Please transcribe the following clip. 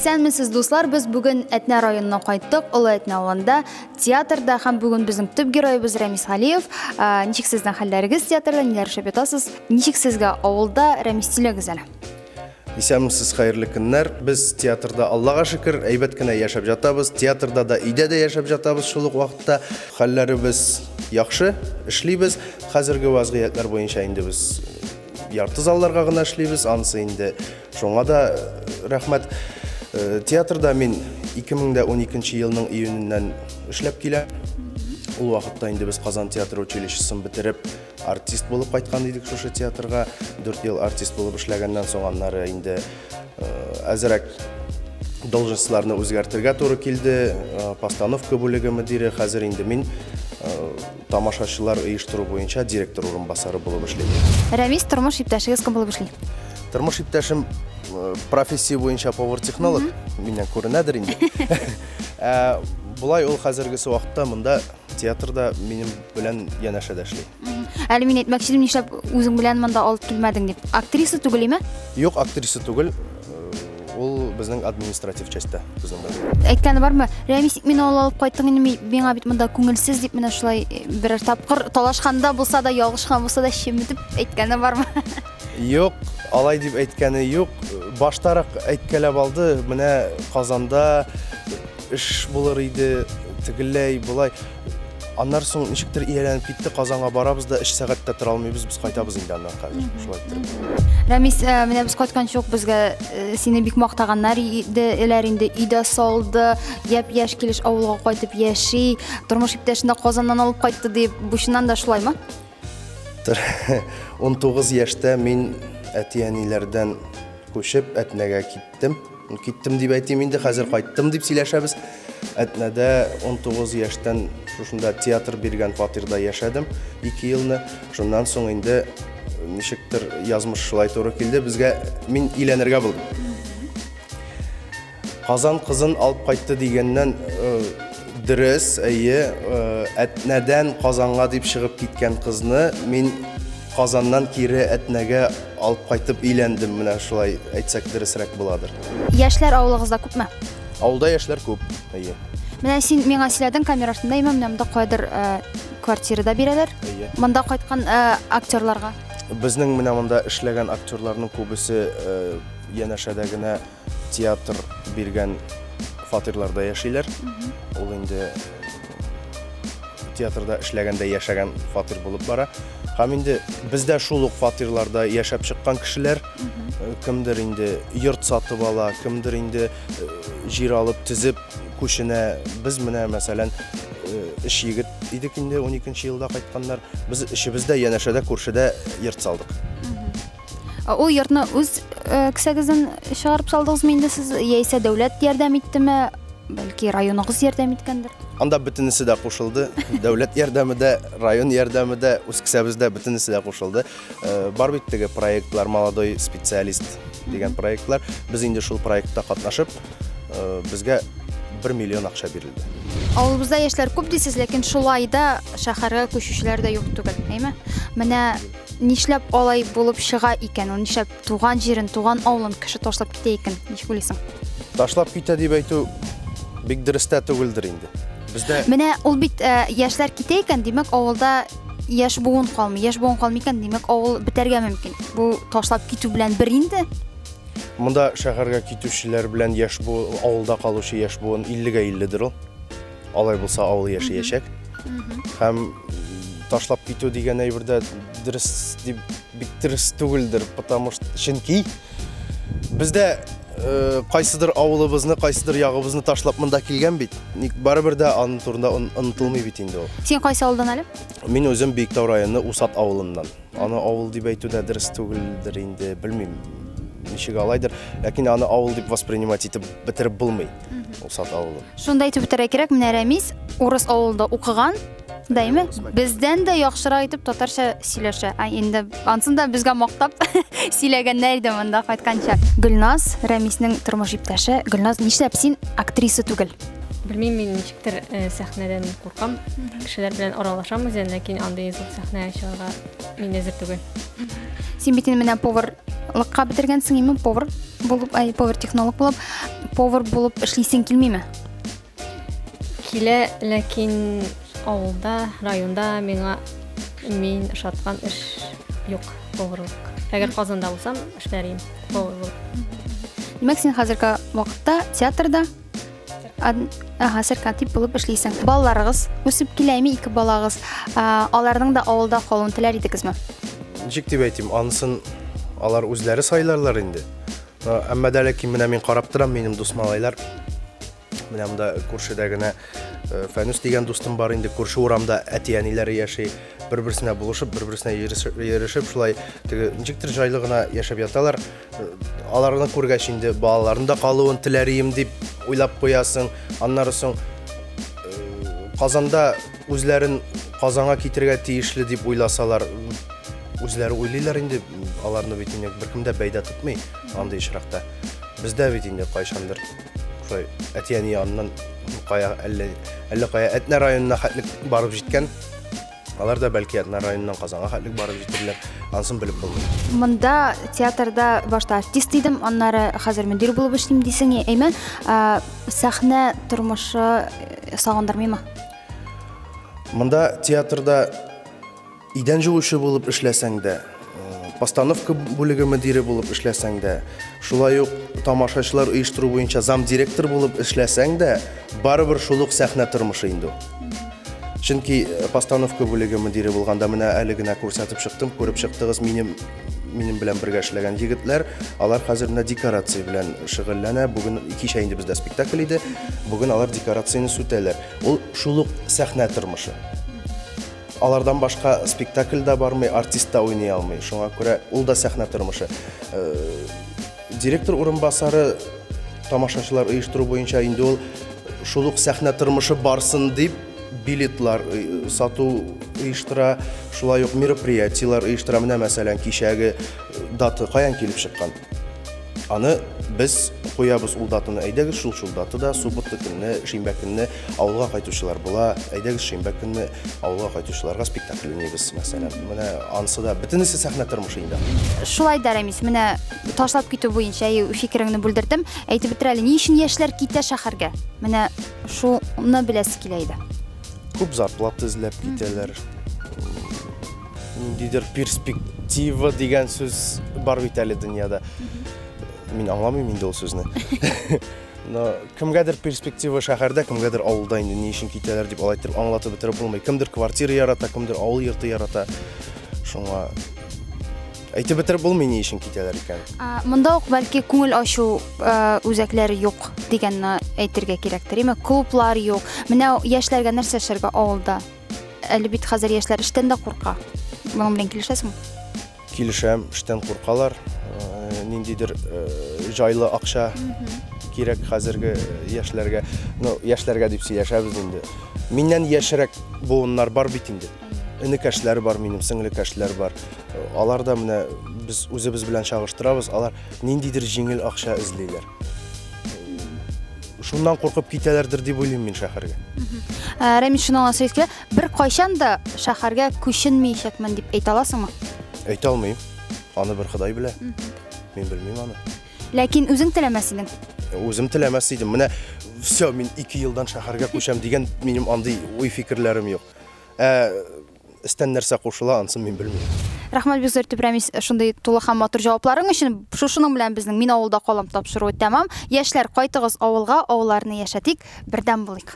Исәнмесез, дуслар! Без бүген Әтнә районына кайттык, Олы Әтнә авылында, театрда һәм бүген безнең төп героебыз Рәмис Галиев. Ничек сезнең хәлләрегез театрда, ниләр эшләп ятасыз? Ничек сезгә авылда, Рәмис, сөйләгез әле. Исәнмесез, хәерле көннәр. Без театрда, Аллага шөкер, әйбәт кенә яшәп жатабыз. Театрда да, өйдә дә яшәп жатабыз шул ук вакытта. Хәлләребез яхшы, эшлибез. Хәзерге вазгыятьләр буенча инде без ярты залларга гына эшлибез. Анысы инде шуңа да рәхмәт. Театрда мин 2012 елның июненнән эшләп киләм. Ул вакытта инде без Казан театр училищесын бетереп, артист булып кайткан идек шушы театрга. 4 ел артист булып эшләгәннән соң аннары инде әзрәк должностьларны үзгәртергә туры килде. Постановка бүлеге мөдире, хәзер инде мин тамашачылар оештыру буенча директор урынбасары булып эшлим. Рәмис, тормыш иптәшегез кем булып эшли? Тормыш иптәшем профессия буенча повар-технолог, миннән күренәдер инде. Болай ул хәзергесе вакытта монда театрда минем белән янәшәдә эшли. Әле мин әйтмәкче идем, нишләп үзең белән монда алып килмәдең дип. Актриса түгел име? Юк, актриса түгел. Ул безнең административ частьта безнең белән. Әйткәне бармы? Рәмис, мине ул алып кайттың инде, миңа бит монда күңелсез дип менә шулай берәр тапкыр талашканда булса да, ялгышкан булса да чеметеп әйткәне бармы? Юк, алай дип әйткәне юк. Баштарак әйткәләп алды, менә Казанда эш булыр иде, тегеләй, болай. Аннан соң ничектер ияләнеп китте, Казанга барабыз да 3 сәгать тә тора алмыйбыз, без кайтабыз инде аннан хәзер, шулай иттереп. Рәмис, менә без кайтканчы ук безгә сине бик мактаганнар иде, эләр инде өйдә салды, япь-яшь килеш авылга кайтып яши, тормыш иптәшен дә Казаннан алып кайтты дип, бу чыннан да шулаймы? 19 яшьтә мин әти-әниләрдән күчеп Әтнәгә киттем. Киттем дип әйтим инде, хәзер кайттым дип сөйләшәбез. Әтнәдә 19 яшьтән шушында театр биргән фатирда яшәдем 2 елны. Шуннан соң инде ничектер язмыш шулай туры килде. Безгә мин өйләнергә булдым. Казан кызын алып кайтты дигәннән дөрес, әйе, Әтнәдән Казанга дип чыгып киткән кызны мин Казаннан кире Әтнәгә алып кайтып өйләндем. Менә шулай әйтсәк дөресрәк буладыр. Яшьләр авылыгызда күпме? Авылда яшьләр күп, әйе. Менә син миңа сөйләдең камера артында, имә менә монда кайдыр квартира да бирәләр. Әйе. Монда кайткан актерларга. Безнең менә монда эшләгән актерларның күбесе янәшәдә генә театр биргән фатирларда яшиләр. Ул инде театрда эшләгәндә яшәгән фатир булып бара. Һәм инде бездә шул ук фатирларда яшәп чыккан кешеләр, кемдер инде йорт сатып ала, кемдер инде җир алып төзеп күченә. Без менә, мәсәлән, өч егет идек инде 12 елда кайтканнар. Без өчебез дә янәшәдә, күршедә йорт салдык. Ул йортны үз кесәгездән чыгарып салдыгызмы инде сез, яисә дәүләт ярдәм иттеме? Бәлки районыгыз ярдәм иткәндер? Анда бөтенесе дә кушылды. Дәүләт ярдәме дә, район ярдәме дә, үз кесәбездә бөтенесе дә кушылды. Бар бит теге проектлар, молодой специалист дигән проектлар. Без инде шул проектта катнашып, безгә 1 миллион акча бирелде. Авылыбызда яшьләр күп дисез, ләкин шулай да шәһәргә күчүчеләр дә юк түгел, әйме? Менә нишләп алай булып чыга икән? Ул нишләп туган җирен, туган авылын кеше ташлап китә икән? Ничек уйлыйсың? Ташлап китә дип әйтү бик дөрес тә түгелдер инде. Бездә Менә ул бит яшьләр китә икән, димәк, авылда яшь буын калмый. Яшь буын калмый икән, димәк, авыл бетәргә мөмкин. Бу ташлап китү белән бер инде. Монда шәһәргә китүчеләр белән яшь буын, авылда калучы яшь буын иллегә илледер ул. Алай булса авыл яшәячәк. Һәм ташлап китү дигән әйбер дә дөрес дип бик дөрес түгелдер, потому что чөнки бездә кайсыдыр авылыбызны, кайсыдыр ягыбызны ташлап монда килгән бит. Ник барыбер дә аның турында онытылмый бит инде ул. Син кайсы авылдан әле? Мин үзем Биектау районы Усат авылыннан. Аны авыл дип әйтү дә дөрес түгелдер инде, белмим. Ничек алайдыр, ләкин аны авыл дип воспринимать итеп бетереп булмый. Усат авылы. Шунда әйтеп үтәргә кирәк, менә Рәмис урыс авылында укыган, дәйме? Бездән дә яхшырак итеп татарча сөйләшә. Ә инде ансын да безгә мактап сөйләгәннәр иде монда кайтканча. Гөлназ, Рәмиснең тормыш иптәше. Гөлназ, нишләп син актриса түгел? Белмим, мин ничектер сәхнәдән куркам. Кешеләр белән аралашам үзем, ләкин андый зур сәхнәгә чыгарга мин әзер түгел. Син бит инде менә поварлыкка бетергәнсең, име? Повар булып, ай, повар-технолог булып. Повар булып эшлисең килмиме? Килә, ләкин авылда, районда миңа мин ошаткан эш юк, поварлык. Әгәр Казанда булсам, эшләр идем повар булып. Димәк, син хәзерге вакытта театрда Ага, сәркатип булып эшлисең. Балаларыгыз үсеп киләме, ике балагыз? Аларның да авылда калуын теләр идегезме? Ничек дип әйтим, анысын алар үзләре сайларлар инде. Әмма дә ләкин менә мин карап торам, минем дус малайлар. Менә монда күршедә генә э, Фәнүс дигән дустым бар инде, күрше урамда әти-әниләре яши. Бер-берсенә булышып, бер-берсенә йөрешеп, шулай теге ничектер җайлы гына яшәп яталар. Э, аларны күргәч инде балаларын да калуын теләр идем дип уйлап куясың. Аннары соң э, Казанда үзләрен Казанга китерергә тиешле дип уйласалар, үзләре уйлыйлар инде, аларны бит инде беркем дә бәйдә тотмый андый очракта. Бездә бит инде кайчандыр шулай әти-әни яныннан кая әллә әллә кая Әтнә районына хәтлек барып җиткән. Алар да бәлки Әтнә районыннан Казанга хәтлек барып җитерләр. Анысын белеп булмый. Монда театрда башта артист идем, аннары хәзер мөдир булып эшлим дисең, әйме? Сәхнә тормышы э, сагындырмыймы? Монда театрда идән жуучы булып эшләсәң дә, э, постановка бүлеге мөдире булып эшләсәң дә, шулай ук тамашачылар оештыру буенча замдиректор булып эшләсәң дә, барыбер шул ук сәхнә тормышы инде ул. Чөнки э, постановка бүлеге мөдире булганда менә әле генә күрсәтеп чыктым, күреп чыктыгыз минем минем белән бергә эшләгән егетләр, алар хәзер менә декорация белән шөгыльләнә. Бүген кичә инде бездә спектакль иде. Бүген алар декорацияне сүтәләр. Ул шул ук сәхнә тормышы. Алардан башка спектакль дә бармый, артист та уйный алмый. Шуңа күрә ул да сәхнә тормышы. Э, директор урынбасары тамашачылар оештыру буенча инде ул шул ук сәхнә тормышы барсын дип билетлар э, сату оештыра, шулай ук мероприятиеләр оештыра. Менә мәсәлән, кичәге дата каян килеп чыккан? Аны без куябыз ул датаны. Әйдәгез шул шул датада, суббота көнне, шимбә көнне авылга кайтучылар була. Әйдәгез шимбә көнне авылга кайтучыларга спектакль уйныйбыз, мәсәлән. Менә анысы да бөтенесе сәхнә тормышы инде. Шулай да, Рәмис, менә ташлап китү буенча фикереңне бүлдердем. Әйтеп бетер әле, ни өчен яшьләр китә шәһәргә? Менә шуны беләсе килә иде. Күп зарплата эзләп китәләр. Ниндидер перспектива дигән сүз бар бит әле дөньяда. Мин аңламыйм инде ул сүзне. Но кемгәдер перспектива шәһәрдә, кемгәдер авылда инде ни өчен китәләр дип алай итеп аңлатып бетереп булмый. Кемдер квартира ярата, кемдер авыл йорты ярата. Шуңа әйтеп бетереп булмый ни өчен китәләр икән. Монда ук бәлки күңел ачу үзәкләре юк дигәнне әйтергә кирәктер. Әмма клублар юк. Менә яшьләргә нәрсә эшләргә авылда? Әле бит хәзер яшьләр эштән дә курка. Моның белән килешәсеңме? Килешәм, эштән куркалар. Э, ниндидер э, җайлы акча кирәк хәзерге яшьләргә. Ну, яшьләргә дип сөйләшәбез инде. Миннән яшьрәк буыннар бар бит инде. Энекәшләр бар минем, сеңлекәшләр бар. Э, алар да менә без үзебез белән чагыштырабыз, алар ниндидер җиңел акча эзлиләр. Шуннан куркып китәләрдер дип уйлыйм мин шәһәргә. Ә, Рәмис, шуны аңласам килә, бер кайчан да шәһәргә күченмәячәкмен дип әйтә аласыңмы? Әйтә алмыйм. Аны бер Ходай белә. Мин белмим аны. Ләкин үзең теләмәс идең. Үзем теләмәс идем. Менә все, мин 2 елдан шәһәргә күчәм дигән минем андый уй-фикерләрем юк. Ә өстән нәрсә кушыла, анысын мин белмим. Рәхмәт бик зур Рәмис, шундый тулы һәм матур җавапларың өчен. Шушының белән безнең Мин авылда калам тапшыруы тәмам. Яшьләр, кайтыгыз авылга, авылларны яшәтик, бердәм булыйк.